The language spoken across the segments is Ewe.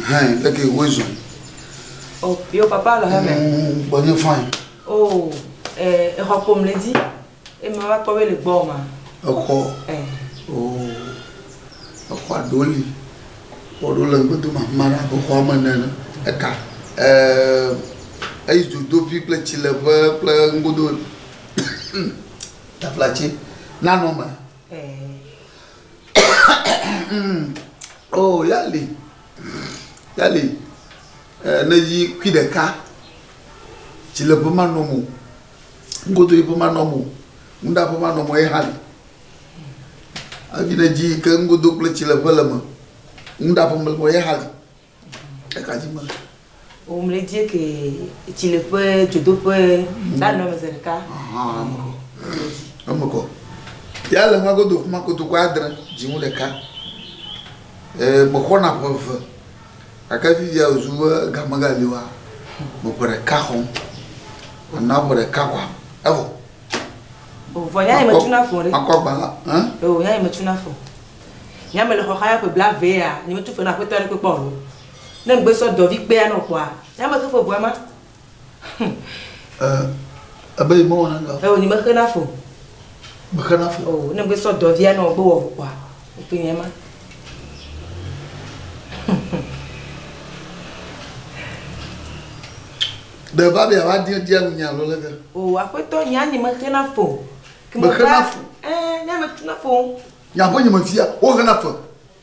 Hɛn, leke woe zɔn. Oh, yo papa le heme. Gbɔnye fine. Oh, eh, exɔ kpom le dzi. Eme va kpɔ be le gbɔ ma. Exɔ. Eh. Oh. Exɔ aɖewo li. Xɔ ɖewo le ŋgbedo ma ma ɖe abe xɔa me ene. Eka. Eh, eyi dzodoƒui kple tsileƒe kple ŋgodo. Taflatse nanɔ eme. Eh. Oh, ya li. Ya li. Eh, ne yi kui ɖeka. Tsileƒe manɔ eme o. Ŋgodoyiƒe manɔ eme o. Nuɖaƒe manɔ eme o ye hã li. Hafi ne dzi yi ke ŋgodo kple tsileƒe le eme, nuɖaƒe mele eme o ye hã li. Eka dzi mele. O mle dzi ke tsileƒe, dzodoƒe, la nɔ eme zi ɖeka. Aha, eme kɔ. Eme kɔ. Ya le nua godo fima kotoku adre, dziŋu ɖeka. E, mexɔna ƒe eve. Gake fifia wòzu be ga megali oa, me ƒe ɖeka xɔm. Mena ƒe ɖeka kɔa, evɔ. O, vɔ nya yi metuna fo ɖe. Makɔ agbalẽ, hã? O, nya yi metuna fo. Nya mele xɔ xaya ƒe blaeve ya, nye metu fe na aƒetɔ aɖe kpekpe o. Ne ŋgbe sɔ dɔvi kpea nɔ kpɔa, nya me xe fe ʋua ma. Eh, ebe yi mewɔna ga o. O, nye mexena fo. Mexena fo. O, ne ŋgbe sɔ dɔvia nɔ gbe wɔ kpɔa, efe nye ma. Ɖe va be yeava di dia ŋu nya alo leke? O, aƒetɔ, nya nye mexena fo. Ke Mexena fo. Eh, nya metuna fo. Nya ƒe nye mefia, woxena fe.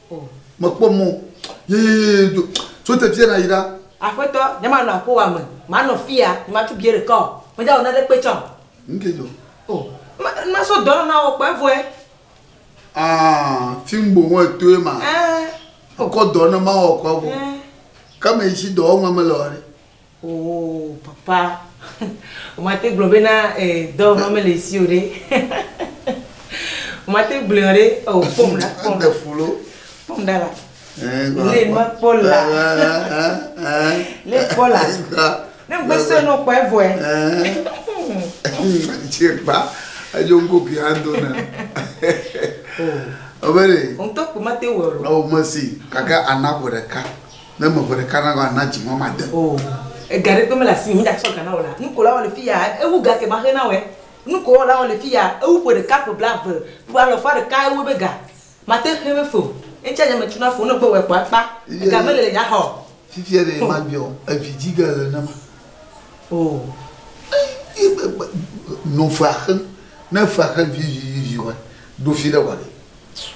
O. Mekpɔ mɔ. Yeyeye do. Tso teƒea na yi ɖa. Aƒetɔ, nye manɔ aƒewòa me. Manɔ fia, nye matu bie ɖeka o. Medza wɔ nane kpe tsã o. Nu ke dzɔ? O, ma masɔ dɔ na wɔ kpɔ evɔe. Ah, fi ŋgbo ŋu etoe ma. Eh. Kɔ dɔ ne ma wɔ kɔ evɔ. Eh. Ke me yi si dɔ wɔm mele o ɖe. Oh, papa. O ma te gblɔ bena eh, dɔ wɔm mele si o ɖe. O ma te gblɔe ɖe. Oh, kpɔm ɖa, kpɔm ɖa. Ede fu lo. Kpɔm ɖa la. Le ma kpɔ la. Le kpɔ la. Ne ŋgbe sɔ nɔ kpɔ evɔe. Tse kpa. Edzo ŋgo ki ando na. Obere. Ŋutɔ ko ma te wɔ lo. O mesi kaka ana ƒe ɖeka. Ne me ƒe ɖeka na ana dzi ma ma de. O. Ega ɖe kpe mele asi mi da sɔ ga na wo la. Nu ko la wɔ le fi ya ewu ga ke ma xe na wɔ. Nu ko la wɔ le fi ya ewu ƒe ɖeka ƒe blaeve. Ƒe alɔfa ɖeka ewu be ga. Ma te xe be fo. Eŋutia nye metuna fo ne gbe wɔ kpɔ akpa. Ega mele le nya xɔ. Fifia ɖe ma biɔ evi dzi ge le ne ma. O. Nɔ fea xe. Ne fea xe vi vi vi vi wɔ. Ɖo fi ɖe wɔ ɖe.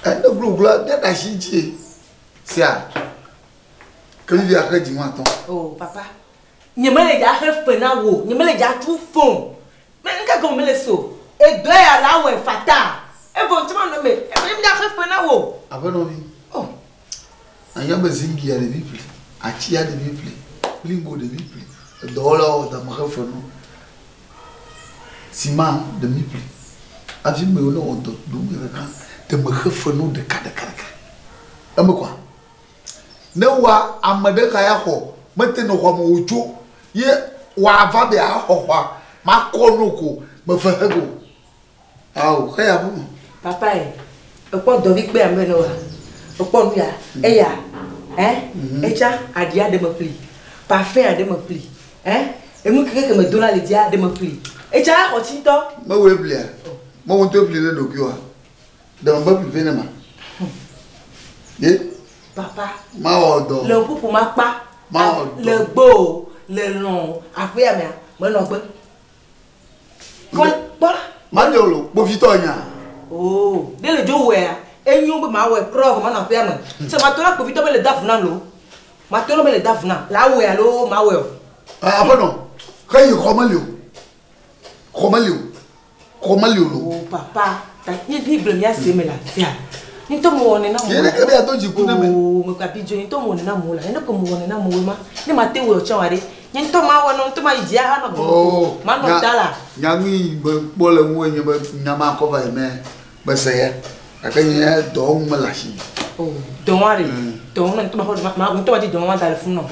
Ene glogloa mía ɖe asi dzi. Sia. Ke fifia xe dzi ŋu atɔ. O papa. Nye mele dza xe fe na wo. Nye mele dza tu fo. Me ŋka gɔme mele so. Edɔ ya la wɔ fata. Evɔ ŋuti ma nɔ me. Ebe nye dza xe fe na wo. Aƒenɔvi. O. Anya be zingi ya ɖevi ƒli, atsi ya ɖevi ƒli, kplingo ɖevi ƒli, edɔwɔlawo wɔ dɔ mexe fe no. Sima ɖevi ƒli. Hafi me yiwo ne wɔ dɔ ɖo me ɖeka, ɖe mexe fe no ɖeka ɖeka ɖeka. Eme kɔa? Ne wa ame ɖeka ya xɔ, mete nɔ xɔa me wòtso ye wòava be axɔ xɔa, makɔ no ko, mefe he go. Ao, xe ya ƒe me. Papa ye, ekpɔ dɔvi kpe ame ne wa. Ekpɔ nu ya, eya, eh, etsa aɖia ɖe me ƒli, parfum aɖe me ƒli, eh, enu keke ke me dona le dzia ɖe me ƒli. Etsa exɔ tsi ŋutɔ. Mewɔe ƒlia? Mewɔ ŋutɔ ƒli ne ɖokuiwoa? Ɖe me be ƒli vɛ ne ma? Ye? Papa. Mawɔ dɔ. Le ƒuƒu ma kpa. Mawɔ dɔ. Le gbo o, le lɔ̃ o, aƒea mea, menɔ gbe. Kpɔ, kpɔ. Madzɔ lo, kpovitɔ nya. Oh, ɖe le dzo wɔea, enyo be mawɔe krɔ vɔ manɔ aƒea me. Se matɔ na kpovitɔ be le da vu nam lo. Matɔ na be le da vu nam. La wɔe alo mawɔe o. Ah, aƒenɔ, xe yi xɔ meli o. Xɔ meli o. Xɔ meli o lo. Oh, papa, ta nye mi gblɔ mia se me la fia. Ŋutɔ me wɔ nena mo. Ye ɖeke be yeado dziku ne me. Oh, me kpa bidzo ŋutɔ me wɔ nena mo la. Ene ko me wɔ nena mo ma. Ne ma te wɔ tsã wa ɖe. Nye ŋutɔ ma wɔ nɔ ŋutɔ ma yi dzia anɔ gɔme. Oh, Ma nɔ ta la. Nya nui be kpɔ le ŋu nye be nya ma kɔ va yi me be se ya. Gake nye dɔ ŋu mele asi. Oh, dɔ wa ɖe. Dɔ ŋu ŋutɔ ma xɔ ma ŋutɔ ma dzi dɔ ma da le funu nɔ.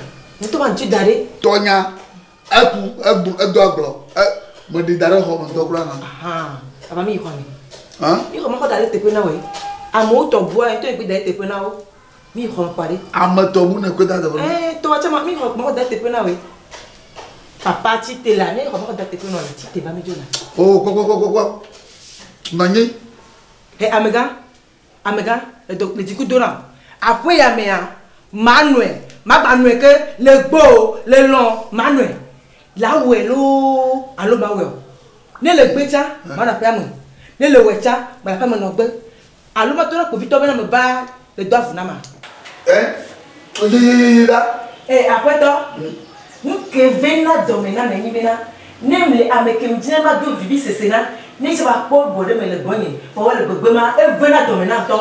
Ŋutɔ ma dzi da ɖe. Tɔnya eku egbu edo agblɔ. E me ɖi da ɖe xɔ me ŋutɔ kura hã. Aha, ava mi yi xɔ me. Hã? Mi xɔ ma xɔ da ɖe teƒe na woe. Amewo tɔ bua ŋutɔ yi da ɖe teƒe na wo. Mi xɔ kpa ɖe. Ame tɔ mu ne koe da teƒe. Eh, tɔ tsa ma mi xɔ ma da teƒe na we. Papa tsi te la, mi xɔ ma da teƒe na le tsi te ba mi dzo la. O kpɔ kpɔ kpɔ kpɔ. Nɔ anyi. Eh, amegã, amegã, le dɔ le dziku do na. Aƒe ya mea, manɔe, magba nɔe ke le gbɔ o, le lɔ, manɔe. La wɔe loo alo ma wɔe o. Ne le gbe tsa, manɔ aƒea me. Ne le wɔe tsa, manɔ aƒea me nɔ gbe. Alo ma to na kpovitɔ bena me va le do avu na ma. Eh, ye ye ye ye la. Eh, aƒetɔ, nu ke ve na dɔme na me nyi bena, ne mle ame ke me dzina ma do vivi sese na, ne tse va kpɔ gbɔ ɖe me le gbɔnye, vɔ wole gbegbe ma, eve na dɔme na ŋutɔ.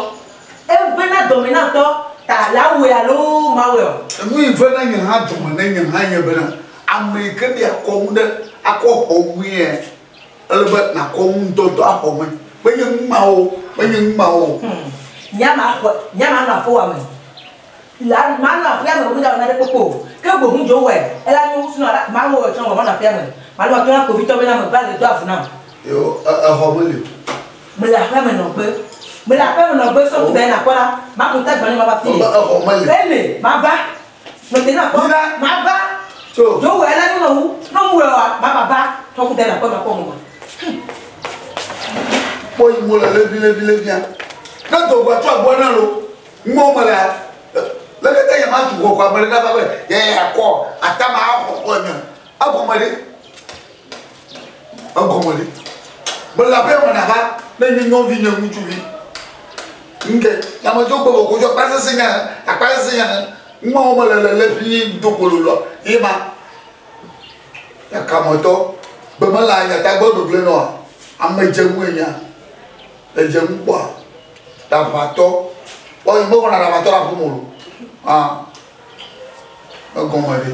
Eve na dɔme na ŋutɔ, ta la wɔe alo ma wɔe o. Nu yi ve na nye hã dɔme ne nye hã nye bena, ame yi ke be akɔ nu ɖe, akɔ xɔ ŋuie, ele be nakɔ nu ŋutɔŋutɔ axɔ ŋue. Menye nu ma o, menye nu ma o. Nya ma xɔ, nya ma nɔ aƒewòa me. La, ma nɔ aƒea me, womeda wɔ naɖe kpokpo o. Ke boŋ dzo wɔe, ela nyo sinu ala, ma wɔ tsã wɔ, ma nɔ aƒea me. Malo ma to na kpovitɔ bena me va le do avu nam. Yo, exɔ meli o. Mele aƒea me nɔ gbe. Mele aƒea me nɔ gbe, sɔ kuda yina kpɔ la, ma ku ta gbani ma va fi. Exɔ meli. Ele, ma va. Mete na kpɔ. Yina. Ma va. Tso. Dzo wɔe, ela nyo nɔ wu. Ne mu wɔe wa, ma va va. Sɔ kuda yina kpɔ, ma kpɔ mo ma. Kpɔ yi mo le levi levi levia. Ne dɔgba tso agboa na lo, ŋmɔ me la, le kete nye ma tu xɔ kɔ ame ɖe va be ye akɔ atama axɔ kɔ nye. Egɔme ɖe. Egɔme ɖe. Mele aƒe me na va ne nye nyɔvi nye ŋutsuvi. Nke ame dzo gbɔ ko dzo akpa sese nya akpa sese nya. Ŋmɔ me le le levi do kololo ye ma. Yakametɔ gbemela nyatagbe gbegble nɔa ame dze ŋu enya. Edze ŋu kpɔa ɖaʋatɔ. Kpɔ yi mexɔna ɖaʋatɔ ɖe aƒeme o. Ah, egɔme ɖe.